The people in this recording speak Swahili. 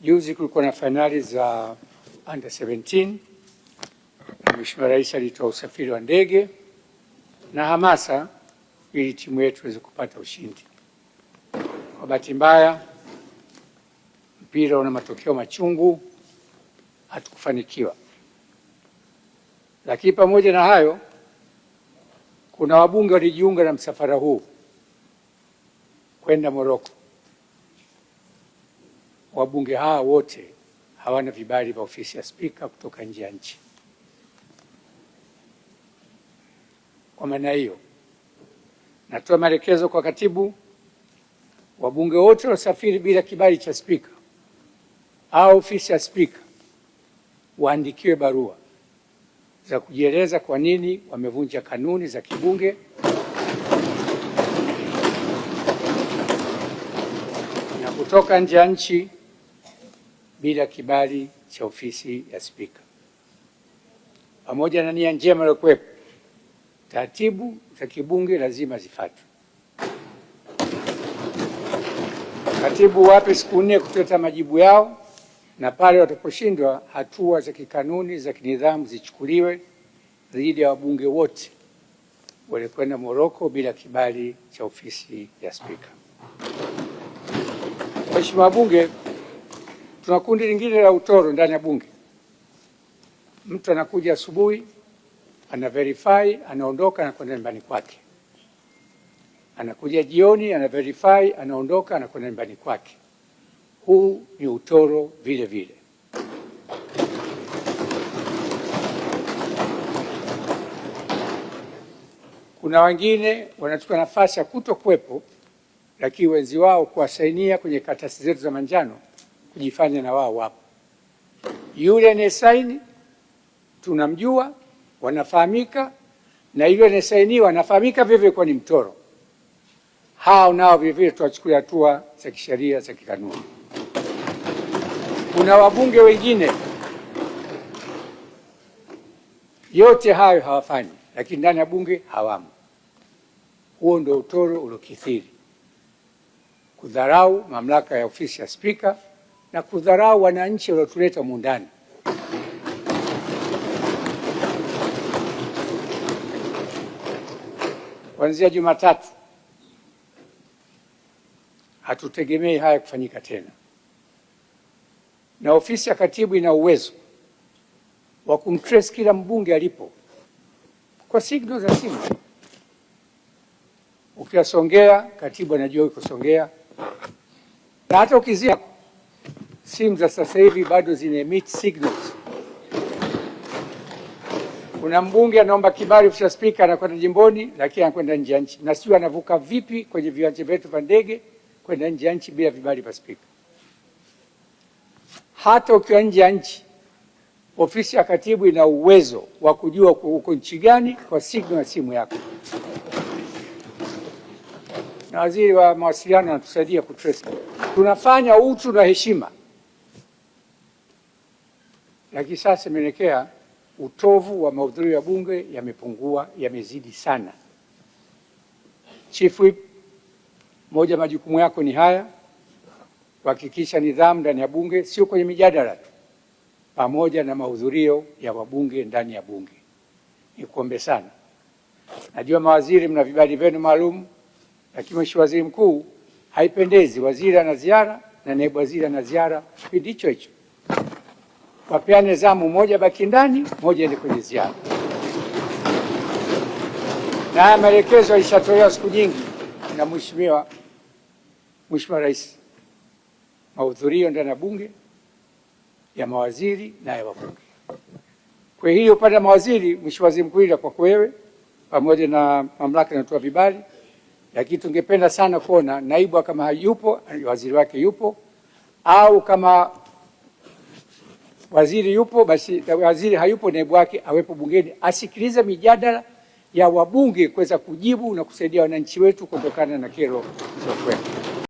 Juzi kulikuwa na fainali za under 17 na Mheshimiwa Rais alitoa usafiri wa ndege na hamasa ili timu yetu iweze kupata ushindi. Kwa bahati mbaya, mpira una matokeo machungu, hatukufanikiwa. Lakini pamoja na hayo, kuna wabunge walijiunga na msafara huu kwenda Morocco. Wabunge hawa wote hawana vibali vya ofisi ya spika kutoka nje ya nchi. Kwa maana hiyo, natoa maelekezo kwa katibu, wabunge wote waliosafiri bila kibali cha spika au ofisi ya spika waandikiwe barua za kujieleza kwa nini wamevunja kanuni za kibunge na kutoka nje ya nchi bila kibali cha ofisi ya spika. Pamoja na nia njema iliyokuwepo, taratibu za kibunge lazima zifuatwe. Katibu wape siku 4 kuleta majibu yao, na pale wataposhindwa, hatua za kikanuni za kinidhamu zichukuliwe dhidi ya wabunge wote walikwenda Morocco bila kibali cha ofisi ya spika. Mheshimiwa wabunge, tuna kundi lingine la utoro ndani ya bunge. Mtu anakuja asubuhi, ana verify, anaondoka na kwenda nyumbani kwake. Anakuja jioni, ana verify, anaondoka na kwenda nyumbani kwake. Huu ni utoro vile vile. Kuna wengine wanachukua nafasi ya kutokuwepo, lakini wenzi wao kuwasainia kwenye karatasi zetu za manjano, kujifanya na wao wapo. Yule anayesaini tunamjua, wanafahamika, na yule anayesainiwa anafahamika vivyo kwa ni mtoro. Hao nao vile vile tuwachukulia hatua za kisheria za kikanuni. Kuna wabunge wengine yote hayo hawafanyi, lakini ndani ya bunge hawamo. Huo ndio utoro uliokithiri, kudharau mamlaka ya ofisi ya spika na kudharau wananchi waliotuleta humu ndani. Kuanzia Jumatatu hatutegemei haya kufanyika tena, na ofisi ya katibu ina uwezo wa kumtrace kila mbunge alipo kwa signal za simu. Ukiwa Songea, katibu anajua uko Songea, na hata ukizia simu za sasa hivi bado zina emit signals. Kuna mbunge anaomba kibali ofisi ya spika, anakwenda jimboni, lakini anakwenda nje ya nchi, na sijui anavuka vipi kwenye viwanja vyetu vya ndege kwenda nje ya nchi bila vibali vya spika. Hata ukiwa nje ya nchi, ofisi ya katibu ina uwezo wa kujua uko nchi gani kwa signal ya simu yako, na waziri wa mawasiliano anatusaidia kutrace. Tunafanya utu na heshima, lakini sasa imeelekea utovu wa mahudhurio ya bunge yamepungua, yamezidi sana. Chief Whip, moja majukumu yako ni haya: kuhakikisha nidhamu ndani ya bunge, sio kwenye mijadala tu, pamoja na mahudhurio ya wabunge ndani ya bunge. Nikuombe sana, najua mawaziri mna vibali vyenu maalum, lakini Mheshimiwa Waziri Mkuu, haipendezi waziri ana ziara na naibu waziri ana ziara kipindi hicho hicho. Wapeane zamu, moja baki ndani, moja ende kwenye ziara. Na haya maelekezo yalishatolewa siku nyingi na Mheshimiwa Rais, mahudhurio ndani ya bunge ya mawaziri na ya wabunge. Kwa hiyo upande wa mawaziri, Mheshimiwa Waziri Mkuu, ila kwako wewe pamoja na mamlaka inatoa vibali, lakini tungependa sana kuona naibu kama hayupo, waziri wake yupo, au kama waziri yupo basi waziri hayupo, naibu wake awepo bungeni asikilize mijadala ya wabunge kuweza kujibu na kusaidia wananchi wetu kutokana na kero zilizokuwepo.